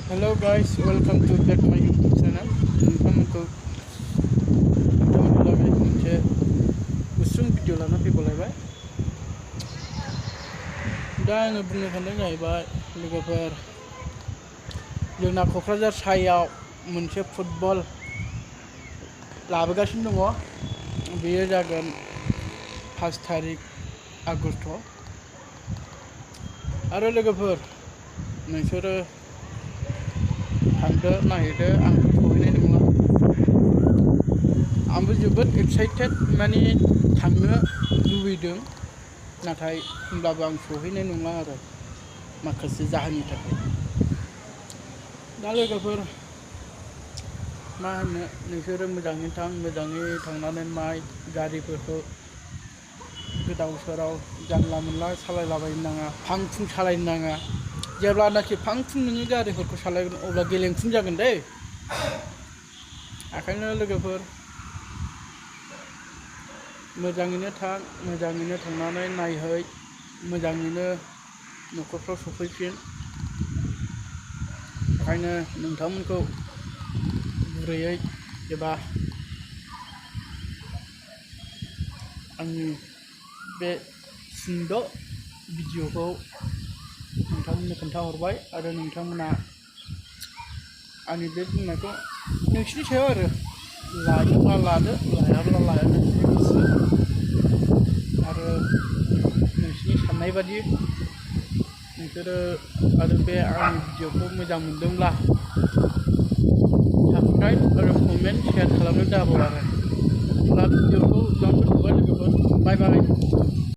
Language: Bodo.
Hello guys, welcome to back my YouTube channel. नोंथांमोनखौ लागै मोनसे गुसुं भिडिअ लाना फैबावलायबाय। दा आङो बुंनो सानदों जाहैबाय लोगोफोर, जोंना क'क्राझार साइआव मोनसे फुटबल लाबोगासिनो दङ। बेयो जागोन 5 तारिख आगस्ट। आरो लोगोफोर, नोंसोरो थांदो नायहैदो, आंथ' सहैनाय नंला। आंबो जोबोद एक्साइटेड, माने थांनो लुबैदों, नाथाय होमब्लाबो आं सहैनाय नंला आरो माखासे जाहोननि थाखाय। दा लोगोफोर, मा होनो, नोंसोरो मोजाङै थां, मोजाङै थांनानै नाय। गारिफोरखौ गोदाव सोराव जानला मोनला सालायलाबायनो नाङा, फां फुं सालायनो नाङा। जेब्लानाखि फां फुं नोङो गारिफोरखौ सालायगोन अब्ला गेलेमफुं जागोन दै। ओंखायनो लोगोफोर, मोजाङैनो थां, मोजाङैनो थांनानै नायहै, मोजाङैनो न'खरफ्राव सफैफिन। ओंखायनो नोंथांमोनखौ गुरैयै एबा आंनि बे सुंद' भिडिअखौ नोंथांमोननो खोन्थाहरबाय। आरो नोंथांमोना आंनि बे बुंनायखौ नोंसिनि सायाव आरो, लायोब्ला लादो, लायाब्ला लाया, नोंसिनि गोसो। आरो नोंसिनि साननाय बादि नोंसोरो आरो बे आंनि भिडिअखौ मोजां मोनदोंब्ला साबस्क्राइब आरो कमेन्ट, शेयार खालामनो दाबाव आरो। भिडिअखौ लांफैथ'बाय लोगोफोर, बाय बाय।